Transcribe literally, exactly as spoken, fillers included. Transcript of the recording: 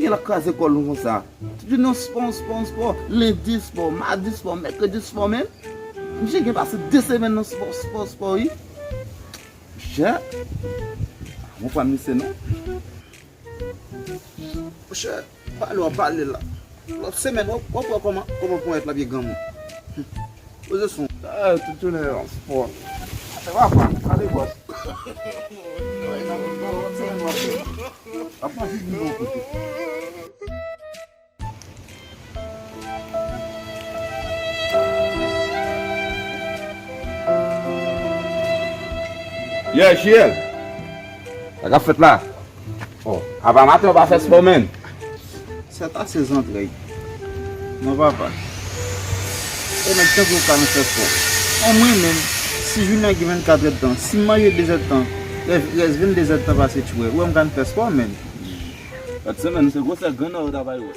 Gen la kraze kò l nou konsa. Tout jounen spò, spò, spò. Lendi spò, madi spò, mèkredi spò, men. Misye gen pase de semèn nan spò, spò, spò, wi. Monchè, mwen pa misye non. Monchè, pale w ap pale la. Lòt semèn, w ap, w ap wè kòman, kòman ponyèt la ap ye granmoun. Poze son. Sa tout jounen nan spò. Se pa pa, ale bòs. Lòt semèn w ap wè. Ap pa vin bon kote. Yeah, Chiel. Sa k ap fèt la? Oh, apa maten w pa fè spò, menn? Sèt ase zantrèy. Non, papa. E nèg tankou w ka nan fè spò. An mwen menm, si jounen an gen vennkat èdtan, si m manje de zèdtan, rès, rès vennde zèdtan pase tchwè, ou wè m ka nan fè spò, menn. Lòt semèn, se gwosè grenn nan yo ta bay wè.